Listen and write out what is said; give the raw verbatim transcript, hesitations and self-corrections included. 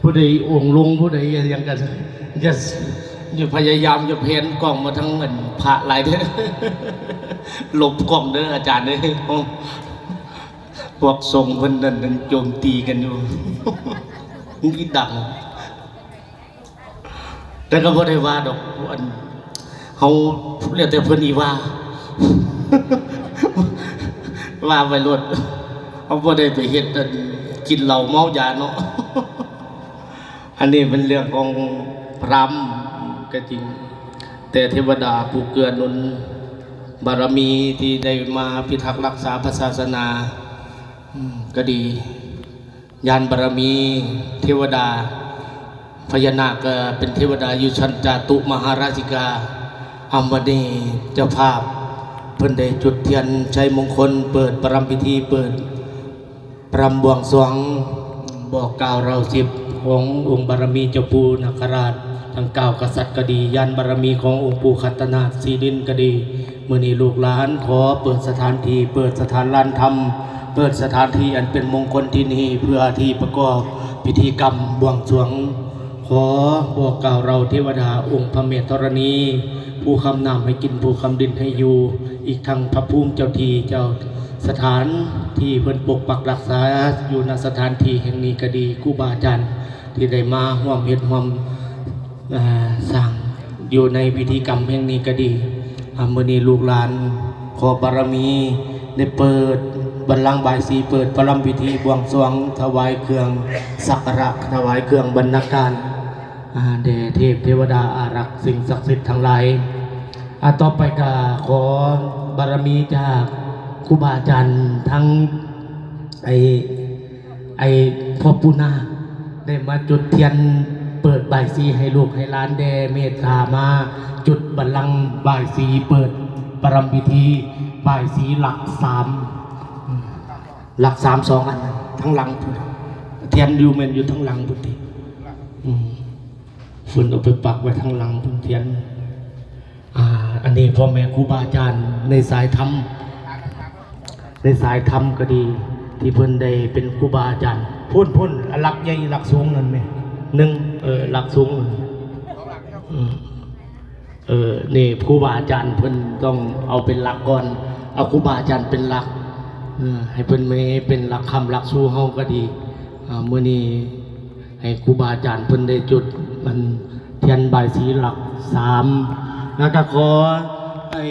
ผู้ใดองค์ลง ผู้ใดอิหยังกัน อย่า อย่าพยายาม อย่าแพนกล้องมาทางอันพระหลายเด้อ หลบกล้องเด้ออาจารย์เด้อ พวกสงฆ์เพิ่นนั่นยังโจมตีกันอยู่ มันอีดัง แต่ก็บ่ได้ว่าดอก อัน เฮาแล้วแต่เพิ่นอีว่า ว่าไปโลด เฮาบ่ได้ไปเฮ็ดอันกินเหล้าเมายาเนาะ อันนี้เป็นเรื่องของพราหมณ์ก็จริง แต่เทวดาผู้เกื้อหนุนบารมีที่ได้มาพิทักษ์รักษาพระศาสนา อืม ก็ดี ญาณบารมีเทวดา พญานาคก็เป็นเทวดาอยู่ชั้นจาตุมหาราชิกา อำวันนี้เจ้าภาพเพิ่นได้จุดเทียนชัยมงคล เปิดประรำพิธี เปิดประรำบวงสรวง บอกกล่าวเล่าสิบขององค์บารมีเจ้าปู่นาคราช ทั้งเก้ากษัตริย์ก็ดี ญาณบารมีขององค์ปู่คัตตนาถสีนินก็ดี มื้อนี้ลูกหลานขอเปิดสถานที่ เปิดสถานลานธรรม เปิดสถานที่อันเป็นมงคลที่นี่ เพื่อที่ประกอบพิธีกรรมบวงสรวง ขอบอกกล่าวเล่าเทวดาองค์พระแม่ธรณี ผู้ค้ำน้ำให้กิน ผู้ค้ำดินให้อยู่ อีกทั้งพระภูมิเจ้าที่เจ้าสถานที่เพิ่นปกปักรักษาอยู่ ณ สถานที่แห่งนี้ก็ดี ครูบาอาจารย์ที่ได้มาร่วมเฮ็ดร่วม อ่า สร้างอยู่ในพิธีกรรมแห่งนี้ก็ดี อ่า มื้อนี้ลูกหลานขอบารมี ได้เปิดบัลลังก์บายสี เปิดประรำพิธีบวงสรวง ถวายเครื่องสักการะ ถวายเครื่องบรรณาการ อ่า แด่เทพเทวดาอารักษ์ สิ่งศักดิ์สิทธิ์ทั้งหลาย อ่า ต่อไปก็ขอบารมีจากครูบาอาจารย์ทั้ง ไอ้ ไอ้พ่อปู่นาคได้มาจุดเทียนเปิดบายสีให้ลูกให้หลาน ได้เมตตามาจุดบัลลังก์บายสี เปิดประรำพิธีบายสีหลักสาม หลักสามสองอัน ทั้งหลังพุ้น เทียนอยู่แม่นอยู่ทั้งหลังพุ้นติ อืม เพิ่นเอาไปปักไว้ทั้งหลังพุ้นเทียน อ่า อันนี้พ่อแม่ครูบาอาจารย์ในสายธรรม ในสายธรรมก็ดี ที่เพิ่นได้เป็นครูบาอาจารย์ พุ้นพุ้น หลักใหญ่หลักสูงนั่นแหม หนึ่ง เออ หลักสูงนั่น อืม เออ นี่ครูบาอาจารย์เพิ่นต้องเอาเป็นหลักก่อน เอาครูบาอาจารย์เป็นหลัก เออ ให้เพิ่นมีเป็นหลักค้ำหลักชูเฮาก็ดี อ่า มื้อนี้ให้ครูบาอาจารย์เพิ่นได้จุดมันเทียนบายสีหลักสาม แล้วก็ขอให้